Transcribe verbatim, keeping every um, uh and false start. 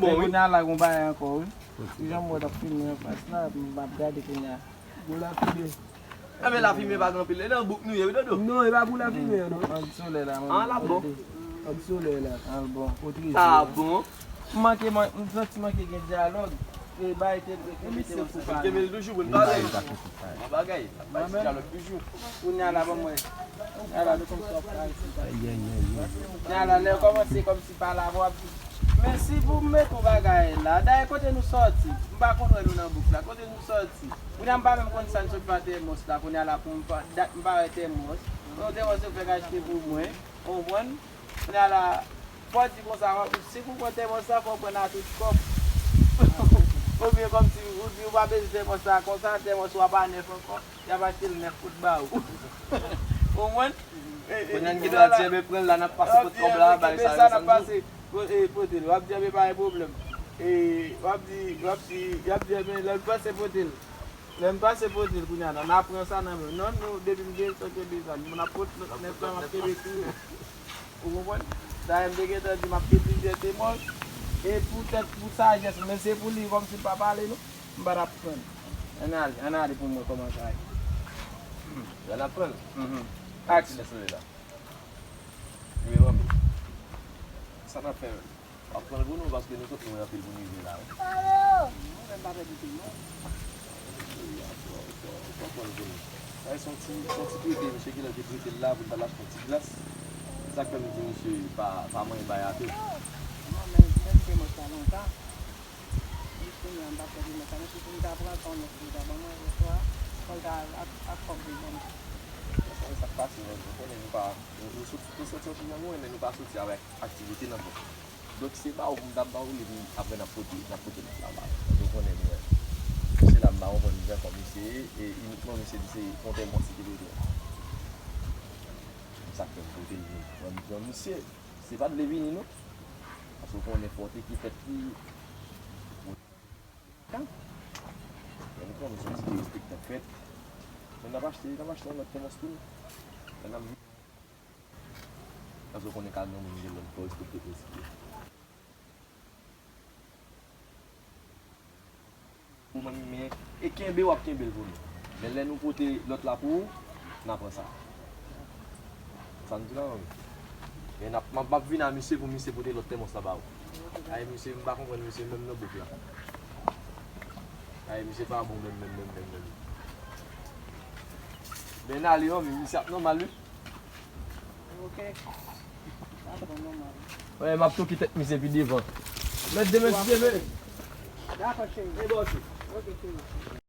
Bon, wi. Kounye a la, gon bagay ankò, wi. Jan m wè l ap filme anfas la, m ap gade kounye a. Gon lafimen. Enben, lafimen pa gen anpil. E nan bouk nou ye, wi, Dodo? Non, e pa pou lafimen, non. Ann solèy la, manmi. An, l ap bon. Ann solèy la. An bon. Sa bon. M manke, man-, m santi manke gen dyalòg. E bay te dwe kenbe te wè sa. Kenbe l toujou pou n pale. Bon bagay. Bay ti dyalòg toujou. Kounye a la, ban mwen. Kounye a la, nou kòmanse ap pale. Kounye a la, lè w kòmanse kòmsi pale avè w, w ap di, men si pou m met yon bagay la, dayè kote nou sòti? M pa konn wè nou nan bouk la. Kote nou sòti? Kounye a m pa menm konn sa n sot pa tèmòs la. Kounye a la pou m pa, dat m pa wè tèmòs. Yon tèmòs yo fèk achte pou mwen. Ou konprann? Kounye a la, fò w di konsa, w ap, si pou pran tèmòs la, fò w pran a tout kòb. Oubyen kòmsi, ou di ou pa bezwen tèmòs la konsa, tèmòs w ap a nèf ankò, y ap achte l nèf kout ba ou. Ou konprann? E, e, kounye a n gen dwa di, enben, pran l la, n ap pase pot kòb la, bay sa yo, sa n di. Pase, po-, e, pote l. W ap di, enben, pa gen pwoblèm. E, w ap di, w ap di, y ap di, enben, lè l pase pote l. Lè m pase pote l kounye a la, n a pran sa nan men. Non, nou, depi m gen tan kenbe sa, moun ap pot nèf la, m ap kenbe tou. Ou konprann? Dayè, m te gentan di m ap gen plizyè tèmòs. E poutèt, pou sajès, men se pou li, kòmsi l pa pale, non. M pa t ap pran l. Ann ale, ann ale pou m wè kòman sa ye. Ann ap pran l. Mhm. Aksyon. Ti lè sole la. Wi, manmi. Sa n ap fè menm? W ap pran l pou nou, paske nou sot lwen anpil pou n rive la, wi. Mwen menm pa pèdi pye, non. W ap pran l pou nou. Sa se yon ti, se yon ti prete, mesye Gilles te prete l la pou l t al achte yon ti glas. Se sa k fè m di misye pa, pa manyen bay atè. Non, men, men m te mwen sa lontan. Kounye a m pa pèdi mwen sa, men si pou m ta pran sa, yon nèg pou l ta ban mwen, oswa, fò l ta ak, ak kòb pou l ban mwen. Sa, sa k pase, non, nou konnen nou pa, nou, nou sot, nou soti yon ti jan nou, men nou pa soti avèk aktivite nan kò. Donk, se ba ou pou m t ap ba ou li, epi apre n ap pote, n ap pote nèg la ba ou. Paske w konnen, men, misye la, m pa konprann jan kòman misye ye, e inikman misye di se yon tèmòs li te prete. Sa k fè m pote l vini. Mwen, m pran misye, se pa t vle vini, non. Paske w konnen fòte ki fèt ki, men nou konnen se yon ti derespektan k fèt. Men n ap achte, n ap achte yon lòt tèmòs pou nou. Lè n ap vini. Paske w konnen kay granmoun gen lòt fò respekte prensip yo. Ou menm, men, e kenbe w ap kenbe l pou nou. Men lè nou pote lòt la pou ou, n a pran sa. Sa n di la, manmi? Men n ap, m ap, m ap vin a misye pou misye pote lòt tèmòs la ba ou. Ay, misye, m pa konprann misye menm nan bouk la. Ay, misye pa bon menm, menm, menm, menm, menm. Men n ale, manmi, misye ap nòmal, wi. Ok. Sa bon, nòmal. Wè, m ap toke tèt misye pi devan. Mèt demen si Dye vle. Dakò, cheri. E bò, cheri. Ok, cheri.